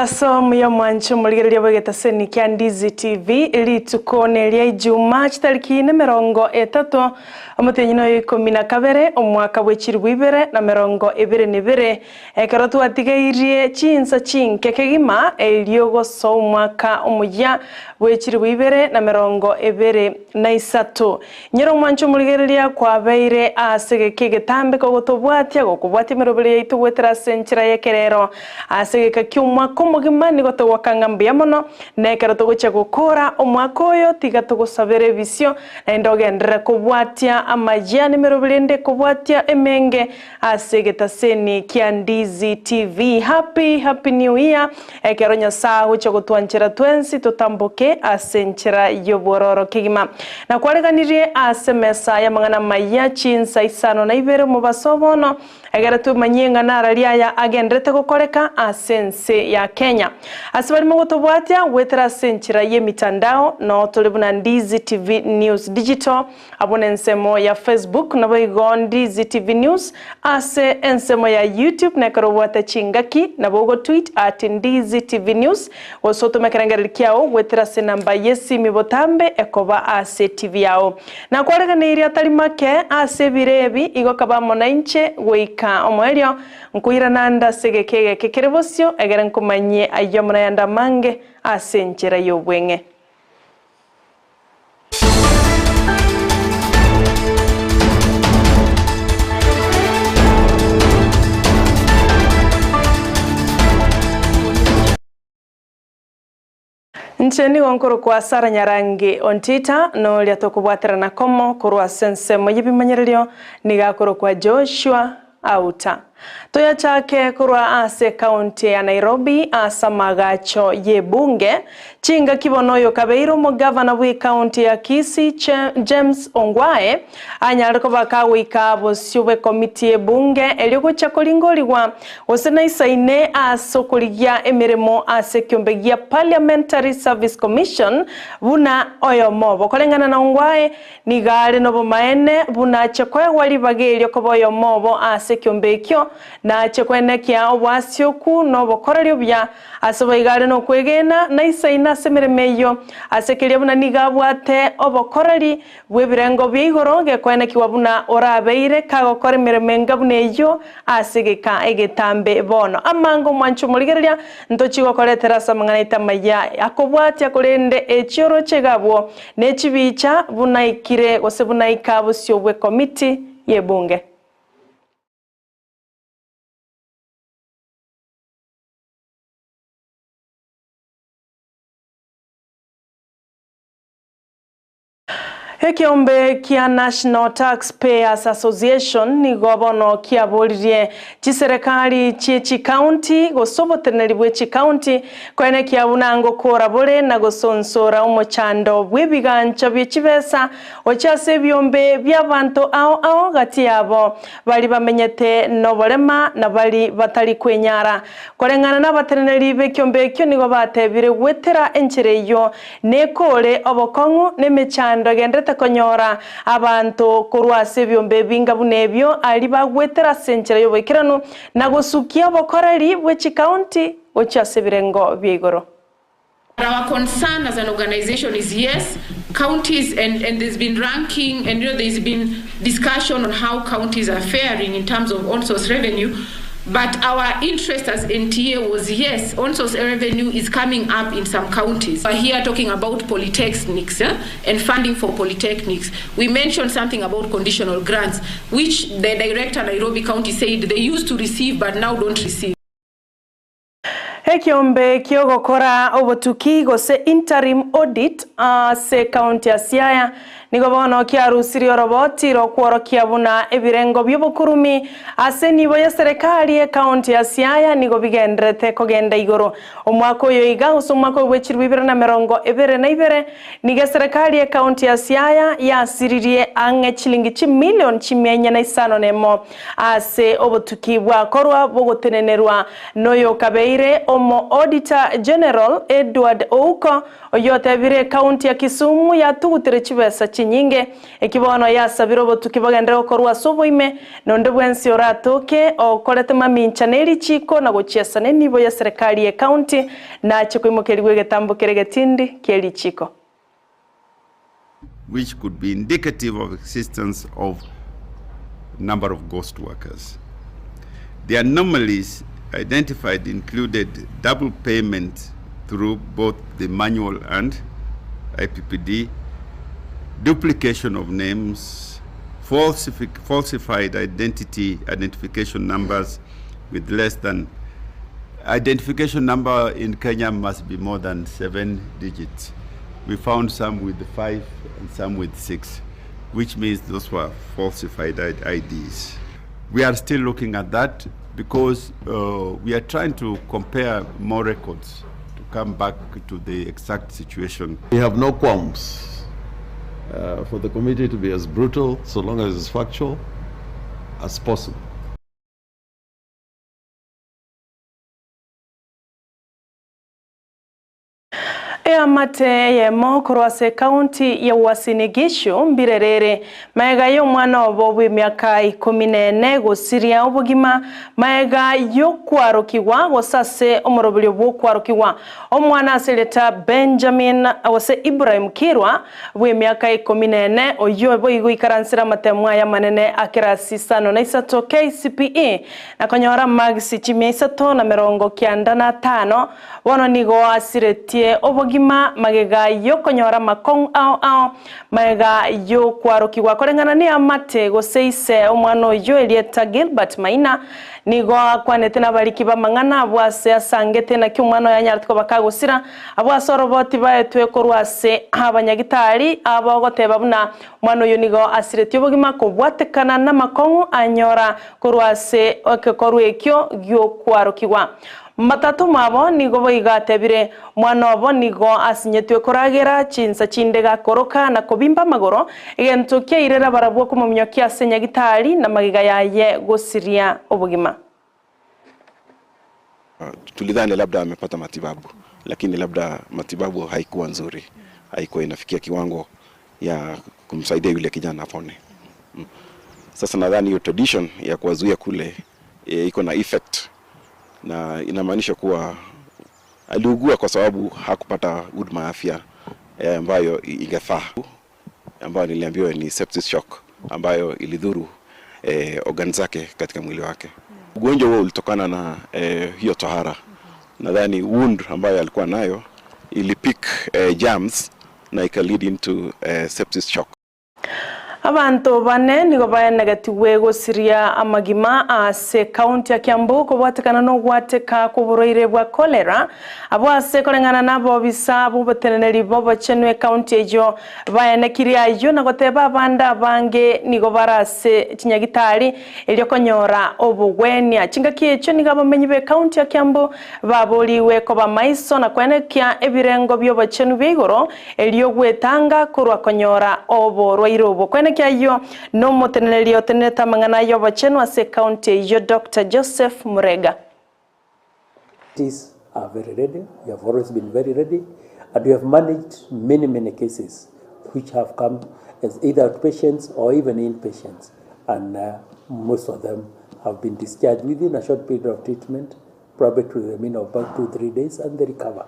Omobaso omuya omwanche omorigereria bw'egetaseni kia Ndizi TV, rituko neria Ijumaa chitariki nemerongo etato omotienyi noyo ikomi na kabere omwaka bwe chilifu ibere na merongo ebere na ebere, ekero twatigeirie chinsa chinke kegima erio gosoa omwaka omoyia bwe chilifu ibere na merongo ebere na isato. Nyora omwanche omorigereria kwabeire ase egeka egetambe kogotobwatia, gokobwatia emeroberi yaito goetera ase enchera y'ekerero. Ase egeka ki'omwaka omogima nigo togoaka ng'a mbuya mono, na ekero togochia gokoora omwaka oyo tiga togosabere ebisio, naende ogenderere kobwatia amayia nemeroberi ende ekobwatia emenge ase egetaseni kia Ndizi TV. Happy Happy New Year! Ekero Nyasae agochia gotwanchera twensi totamboke ase enchera y'obwororo kegima. Nakwareganirie ase emesa y'amang'ana amayia chinsa isano na ibere omobaso bono, egere twemanyie ng'a narari aya agenderete gokoreka ase ense ya Kenya. Ase barimo gotobwatia goetera ase enchera y'emitandao, noo tore buna Ndizi TV News Digital, Abwo nensemo ya Facebook, naboigo Ndizi TV News ase ensemo ya YouTube, na ekero obwate chingaki nabo ogotweet at Ndizi TV News, gose otome ekerengererio kiao goetera ase enamba y'esimi botambe ekoba ase TV yao. Nakwareganeirie atari make ase ebiro ebi, igo kaba amo nainche goika omoerio, nkoirana nde ase egeka egeke kere bosio, egere nkomanyie ayio amo nayande amange ase enchera y'obweng'e. Inche nigo nkorokwa Sarah Nyarangi Ontita, na oria tokobwaterana komo korwa ase ensemo y'ebimanyererio nigo akorokwa Joshua Auta. Toyachake korwa ase ekaunti ya Nairobi ase amagacho y'ebunge, chingaki bono oyo kabeire omogavana bw'ekaunti ya Kisii James Ongwae anyare koba kagoika bosio bw'ekomiti y'ebunge erio gochia koringorigwa gose naisaine ase okorigia emeremo ase ekiombe gia Parliamentary Service Commission buna oyomo obo. Koreng'ana na Ongwae, Nigo are nobomaene buna ache koegwa ribaga erio koba oyomo obo ase ekiombe ekio, na ache koenekia oboasioku na obokoreri obuya. Ase boigo are nokwegena, na isaine ase emeremo eyio, ase keria buna nigo abwate obokoreri bw'ebirengo bia igoro, gekoenekigwa buna orabeire kagokora emeremo enga buna eyio ase egeka egetambe bono. Amange omwanche omorigereria, ntochie gokoretera ase amang'ana aito amaya akobwatia, korende echioroche iga abwo Ne chibicha buna ikire gose buna ika bosio bw'ekomiti y'ebunge. Ekeombe kia National Tax Payers Association nigo bono kiaboririe chiserekari chie chikaunti gose oboteneneri bwe chikaunti Koenekia buna ngokora bore na gosonsora omochando bw'ebigancha bie chibesa gochia ase ebiombe bi'abanto ao ao gati yabo baria bamenyete noborema na baria batari kwenyara. Koreng'ana nabateneneri b'ekiombe ekio nigo batebire goetera enchera eyio nekore obokong'u na emechando egenderete konyora abanto korwa ase ebiombe ebinga buna ebio aria bagoetera ase enchera y'oboikeranu na gosukia obokoreri bwe chikaunti Gochia ase ebirengo bia igoro. But our concern as an organization is yes, counties and and there's been ranking and you know there's been discussion on how counties are faring in terms of own source revenue but our interest as NTA was yes, own source revenue is coming up in some counties. We're here talking about polytechnics eh, and funding for polytechnics. We mentioned something about conditional grants, which the director Nairobi County said they used to receive but now don't receive. Ekiombe ki'ogokora obotuki gose interim audit ase ekaunti ya Siaya nigo bono kiarusirie oroboti rokworokia buna ebirengo bi'obokurumi ase enibo y'eserekari y'ekaunti ya Siaya nigo bigendererete kogenda igoro omwaka oyo iga gose omwaka oyo bwe chilifu ibere na emerongo ebere na ibere Nigo eserekari y'ekaunti ya Siaya yasiririe ang'e chilingi chimilion chimia inye na isano nemo ase obotuki bwakorwa bogotenenerwa noyokabeire omo Auditor General Edward Ouko oyio otebire ekaunti ya Kisumu yatugutire chibesa. chinyinge eki bono yasabire obotuki bogenderere gokorwa ase oboime na onde bwensi oratoke okorete mamincha ne richiiko na gochiesa nenibo ye serikali ye county nache koimokerigwa egetambo kere getindi kie richiiko. which could be indicative of existence of number of ghost workers. The anomalies identified included double payment through both the manual and IPPD, duplication of names, falsified identity identification numbers with less than identification number in Kenya must be more than 7 digits. We found some with 5 and some with 6, which means those were falsified IDs. We are still looking at that because we are trying to compare more records to come back to the exact situation. We have no qualms for the committee to be as brutal, so long as it's factual, as possible. Eamate eyemo korwa ase ekaunti ya Uasin Gishu mbirerere magega y'omwana obo bw'emiaka ikomi na ene gosiria obogima magega y'okwarokigwa gose ase omoroberio bw'okwarokigwa omwana ase erieta Benjamin gose Ibrahim Kirwa bw'emiaka ikomi na ene oyio boigo oikaransire amatemo aya amanene a kerasi isano na isato KCPE na konyora amagisi chimia isato na merongo kianda na atano Bono nigo asiretie obogima magega y'okonyora amakong'u ao ao, magega y'okwarokigwa koreng'ana neamate gose ise omwana oyio erieta Gilbert Maina nigo akwanete nabariki b'amang'ana abwo ase asangete naki omwana oye anyarete koba kagosira abwo ase oroboti baetwe korwa ase abanyagitari aba ogoteba buna omwana oyio nigo asiretie obogima kobwatekana namakong'u anyora korwa ase egekorwa ekio gi'okwarokigwa. Matato mwabo nigo boigo atebire, Omwana obo nigo asinyetwe koragera chinsa chinde gakoroka na kobimba amagoro, egento kiairera barabwo komominyokia ase nyagitari na magega yaye gosiria obogima. Tulidhani labda amepata matibabu, lakini labda matibabu haikuwa nzuri, haikuwa inafikia kiwango ya kumsaidia yule kijana apone. Sasa nadhani hiyo tradition ya kuwazuia kule iko na effect na inamaanisha kuwa aliugua kwa sababu hakupata huduma ya afya ambayo ingefaa, ambayo niliambiwa ni septic shock ambayo ilidhuru organ zake katika mwili wake. Ugonjwa huo ulitokana na hiyo tohara. Nadhani wound ambayo alikuwa nayo ilipick germs na ika lead into septic shock. Abanto bane nigo baenegetigwe gosiria amagima ase ekaunti ya Kiambu kobwatekana nogwateka kw'oborwaire bwa cholera abwo ase koreng'ana nabobisa bw'oboteneneri bw'obochenu ekaunti eyio baenekirie ayio na goteba abande abange nigo bare ase chinyagitari erio konyora obogwenia. Chingaki echio nigo abamenyi b'ekaunti ya Kiambu baborigwe koba maiso na koenekia ebirengo bi'obochenu bia igoro erio gwetanga korwa konyora oborwaire obo. Koenekia ayio nomoteneneri otenenerete amang'ana ay'obochenu ase ekaunti eyio Doctor Joseph Murega. Authorities are very ready, we have always been very ready and we have managed many many cases which have come as either outpatients or even inpatients and most of them have been discharged within a short period of treatment probably to the mean of about 2-3 days and they recover.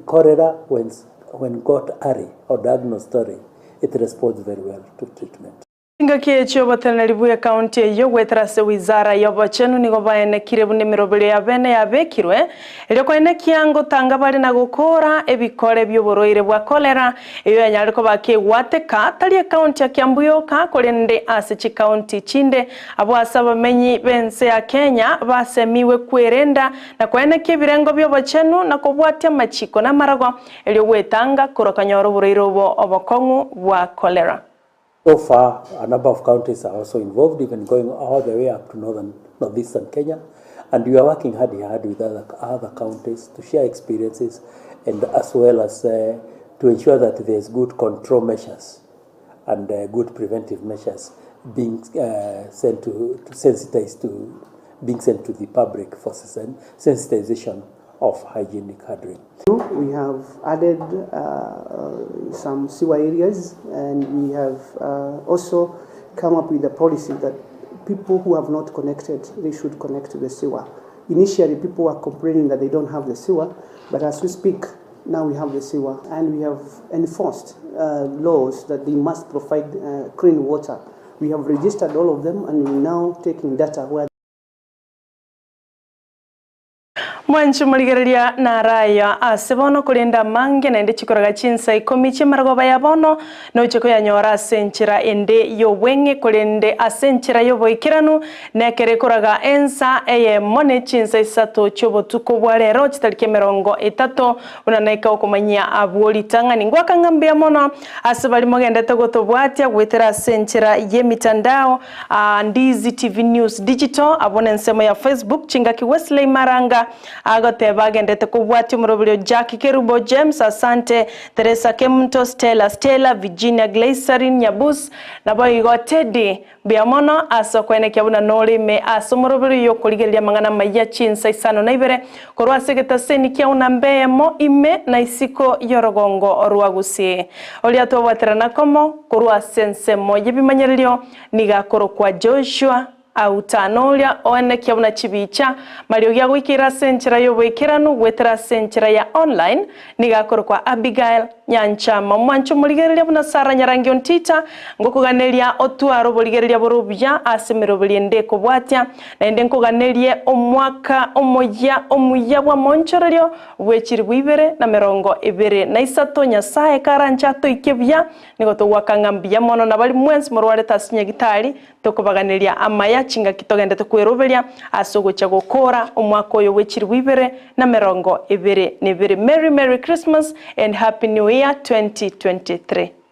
Cholera when, when got early or diagnosed early, it responds very well to treatment. Chingaki echi oboteneneri bw'ecounty eyio goetera ase wizara y'obochenu nigo baenekire buna emeroberio ya bene yabekirwe erio koenekia ngotanga bare na gokora ebikore bi'oborwaire bwa cholera eyio yanyare koba kegwateka tari ecounty ya Kiambu yoka korende ase chicounty chinde abwo ase abamenyi b'ense ya Kenya basemigwe kwerenda na koenekia ebirengo bi'obochenu na kobwatia amachiko na amarago erio gwetanga korwa konyora oborwaire obo obokong'u bwa cholera. So far, a number of counties are also involved, even going all the way up to northern, northeastern Kenya. And we are working hard hard with other, other counties to share experiences and as well as to ensure that there's good control measures and good preventive measures being sent to, to sensitize to being sent to the public for sensitization of hygienic handling. We have added some sewer areas and we have also come up with a policy that people who have not connected, they should connect to the sewer. Initially, people were complaining that they don't have the sewer, but as we speak, now we have the sewer and we have enforced laws that they must provide clean water. We have registered all of them and we're now taking data where Mwanche morigereria naraya ase bono korende amange naende chikoraga chinsa ikomi chi'amarogoba ya bono noche koyanyora ase enchera ende y'obweng'e korende ase enchera y'oboikeranu nekere ekoraga ensa eyemo ne chinsa isato chi'obotuko bwa rero chitariki emerongo etato buna naika okomanyia abwo ritang'ani. Ngoaka ng'a mbuya mono ase baria mogendete gotobwatia goetera ase enchera y'emitandao Ndizi TV News Digital abwo nensemo ya Facebook chingaki Wesley Maranga Agoteba agendete kobwatia omoroberio Jack Kerubo, James Asante, Teresa Kemunto, Stella Stella, Virginia Glycerin Nyabus, naboigo Teddy. Mbuya mono ase okoenekia buna nore ime ase omoroberio oyio okorigereria amang'ana amayia chinsa isano na ibere korwa ase egetaseni kiao namba eyemo ime na isiko y'orogongo rwa Gusii. Oria twabwaterana komo korwa ase ensemo y'ebimanyererio nigo akorokwa Joshua Auta noria oenekia buna chibicha, mariogi agoikeire ase enchera y'oboikeranu goetera ase enchera ya online, nigo akorokwa Abigail Nyanchama. Omwanche omorigereria buna Sarah Nyarangi Ontita, ngokoganeria otware oborigereria bore obuya ase emeroberi ende ekobwatia, naende nkoganerie omwaka omoyia omuya bw'amoonchorerio bw'echiribu ibere na 23 Nyasae karanche atoikie buya, nigo togoaka ng'a mbuya mono na baria mwensi morwarete ase nyagitari, Tokobaganeria amaya chingaki togendete kweroberia ase ogochia gokoora omwaka oyo bwe chilifu 2022. Merry Merry Christmas and Happy New Year 2023.